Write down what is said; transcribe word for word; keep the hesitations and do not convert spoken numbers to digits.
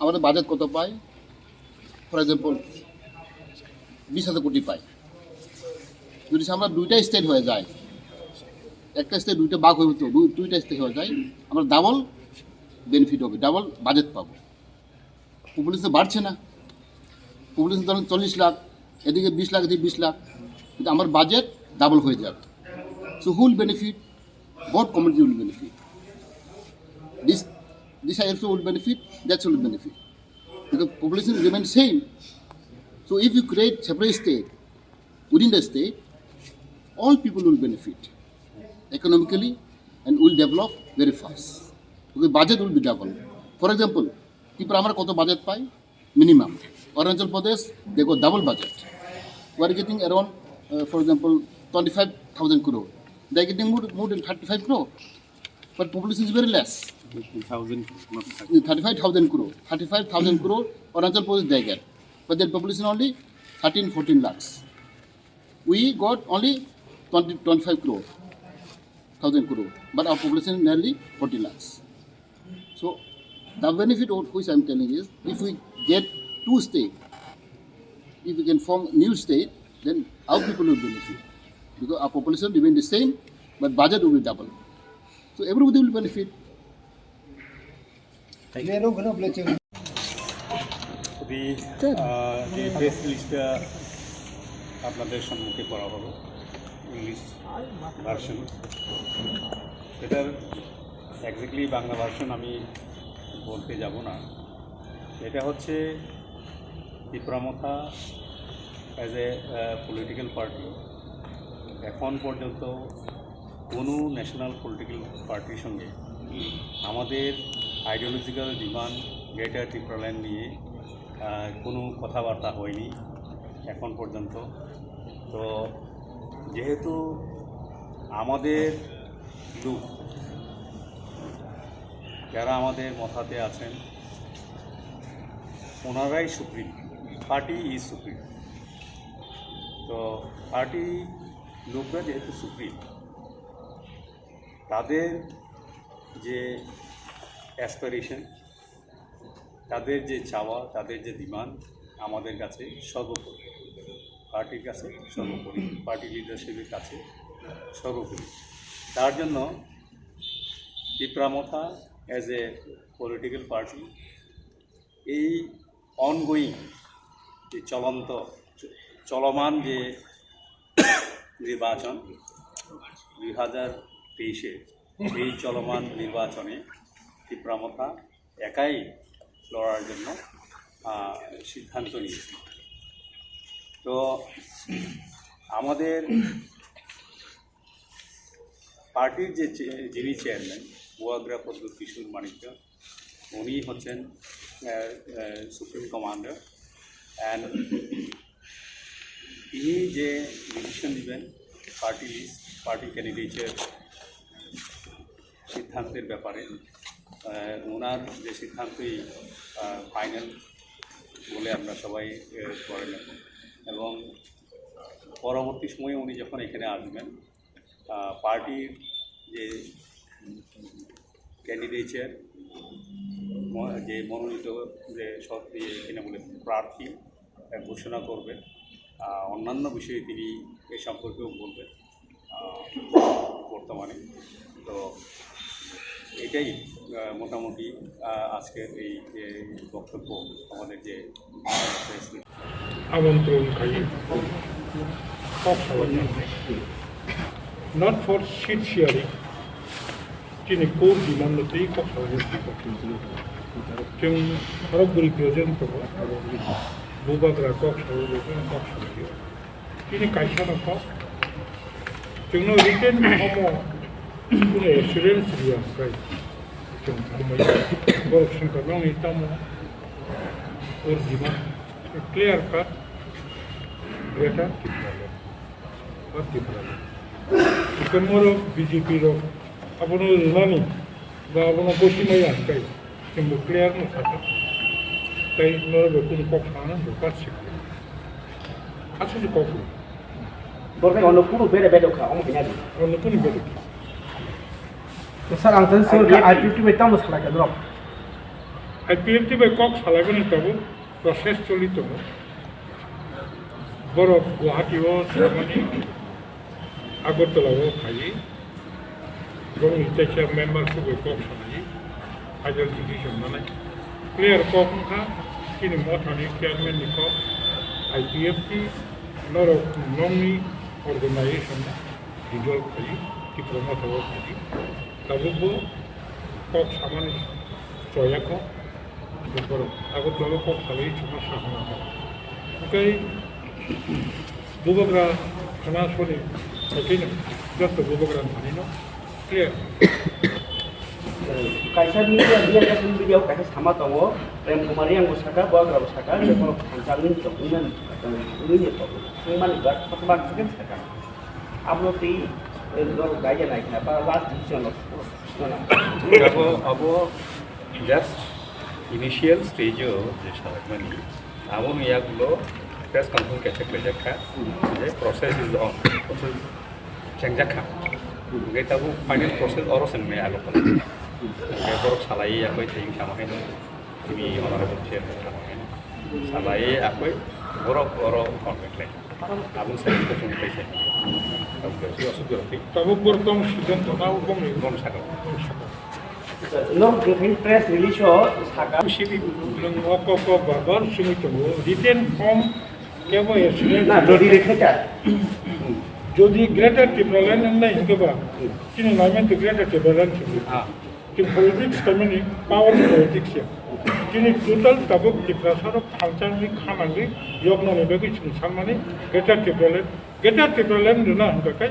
আমাদের বাজেট কত পাই? For example, বিশ হাজার কোটি পাই। যদি আমরা দুইটা স্টেট হয়ে যায়, একটা স্টেট দুইটা ভাগ হয়ে তো দুই- দুইটা স্টেট হয়ে যায়, আমরা ডাবল বেনিফিট হবে, ডাবল বাজেট পাবো। পপুলেশন বাড়ছে না, পপুলেশন ধরেন চল্লিশ লাখ, এদিকে বিশ লাখ, এদিকে বিশ লাখ, কিন্তু আমার বাজেট ডাবল হয়ে যাবে। So who will benefit? Both community will benefit. This this also will benefit, that also will benefit, because population remains same. So if you create separate state within the state, all people will benefit economically and will develop very fast, because budget will be double. For example, Tripura আমরা কত বাজেট পাই? Minimum. Arunachal Pradesh, they got double budget. We are getting around, uh, for example, twenty-five thousand crore. They are getting more, more than thirty-five crore. But population is very less. Thousand, not thirty. Thirty-five thousand crore. Thirty-five thousand crore Arunachal Pradesh they get. But their population only thirteen, fourteen lakhs. We got only twenty, twenty-five crore, thousand crore. But our population is nearly forty lakhs. So the benefit of which I'm telling is, if we get two state, if we can form new state, then our people will benefit, because our population remain the same, but budget will be double. So everybody will benefit. খুবই, আহ, যে প্রেস রিলিজটা আপনাদের সম্মুখে পড়া হলো, English version, এটার এক্স্যাক্টলি বাংলা ভার্সন আমি বলতে যাব না। এটা হচ্ছে ত্রিপুরা Motha as a, ah, political party এখন পর্যন্ত কোনো ন্যাশনাল পলিটিক্যাল পার্টির সঙ্গে আমাদের আইডিওলজিক্যাল ডিমান্ড গ্রেটার ত্রিপুরাল্যান্ড নিয়ে, আহ, কোনো কথাবার্তা হয়নি এখন পর্যন্ত। তো যেহেতু আমাদের লোক যারা আমাদের মথাতে আছেন, ওনারাই সুপ্রিম, পার্টি ইজ সুপ্রিম। তো পার্টি লোকরা যেহেতু সুপ্রিম, তাদের যে অ্যাসপিরেশন, তাদের যে চাওয়া, তাদের যে ডিমান্ড আমাদের কাছে সর্বোপরি, পার্টির কাছে সর্বোপরি, পার্টি লিডারশিপের কাছে সর্বোপরি। তার জন্য ত্রিপুরা Motha as a political party এই অনগোয়িং, যে চলন্ত, চ-, চলমান যে নির্বাচন দুই হাজার তেইশে, এই চলমান নির্বাচনে ত্রিপুরা মথা একাই লড়ার জন্য, আহ, সিদ্ধান্ত নিয়েছি। তো আমাদের পার্টির যে চে-, যিনি চেয়ারম্যান, বুয়াগ্রা প্রদ্যুৎ কিশোর মানিক্য, উনি হচ্ছেন, আহ, আহ, সুপ্রিম কমান্ডার। অ্যান্ড তিনি যে ডিসিশন নেবেন, পার্টি লিস্ট, পার্টি ক্যান্ডিডেটের সিদ্ধান্তের ব্যাপারে, আহ, ওনার যে সিদ্ধান্তই, আহ, ফাইনাল বলে আমরা সবাই, আহ, ধরে নেব। এবং পরবর্তী সময়ে উনি যখন এখানে আসবেন, আহ, পার্টির যে ক্যান্ডিডেটের ম-, যে মনোনীত যে সব, ইয়ে, কিনা বলে, প্রার্থী, আহ, ঘোষণা করবে। আহ, অন্যান্য বিষয়ে তিনি এ সম্পর্কেও বলবেন, আহ, বর্তমানে। তো এটাই, আহ, মোটামুটি, আহ, আজকের এই, এই বক্তব্য আমাদের যে, আহ, press meet. Amantron khai kok salai, not for seat sharing. Chini core demand no tei kok salai. Chwng oro bwrwi present tongo, bubagra kok salai, kok salai. Chini kaisa no kok. Chwngno written form o kuno assurance riya hwnkhe chwng hambai. Borok swngkha nokni tamo core demand clear cut, greater Tipraland. Ba Tipraland. Hwnkhe norok B J P rok abono rwnani ba abono bosi maya hwnkhe chwngbo clear no sakha. Tai norok bai kunu kok sana bo katsik. Aswk se kok. Borok bai ono kunu bere bere kha, omo kanya di. Ono kunu bere. To sir, ang tadi sir, I P F T bai tamo salai ka drop. P F T bai kok salaibani tabuk process choli tongo. Borok Guwahati o thangnani Agartala o phaiwi borokni teisa member sugwi kok salaiwi final decision nanai. Clear kok wngkha chini mothani chairman ni kok, I P F T norok nongni organization dissolve khaiwi Tipra motha o phaiwi tabukbo kok samani choya kho. Borok Agartala o kok salai chuma sahana. Okai bubagra khana soni saikino joto bubagra manino clear. Kaisa media, media, kaisa media kaisa sama tongo, Prem Kumar yang bo saka, bubagra bo saka, je kono thansa wngwi tong, wngmani, wngmani tong, wngmani ba, kotorma khe saka. Abo twi, eh, norok dai ya nai khna, ba last decision no, no na. Abo, abo just initial stage o je salakmani. Aboni yagulo press conference kaisa khlaijak kha, je process is on, process chengjak kha. Hingke tabuk final process oro se nwngnai alo khe. Hingke borok salai ya koi thayung sama khe no, tini honorable chairman sama khe no. Salai ya koi borok oro contact lai. Aboni sai ko chung kaisa. Tabuk borok tong siddhanto na bongni bong saka. Norok je press release o saka. Sini nung oko ko babar simi tongo written form kebo estimate. Na, jodi rekhe ta. Jodi Greater Tipraland nang nai hingke ba, chini naiman to Greater Tipraland simi. Ah. Chini politics kami ni power politics ya. Chini total tabuk Tiprasa rok thalchang ni khanang ni yokna ni bagwi chini sanmani Greater Tipraland. Greater Tipraland rwna hingka khe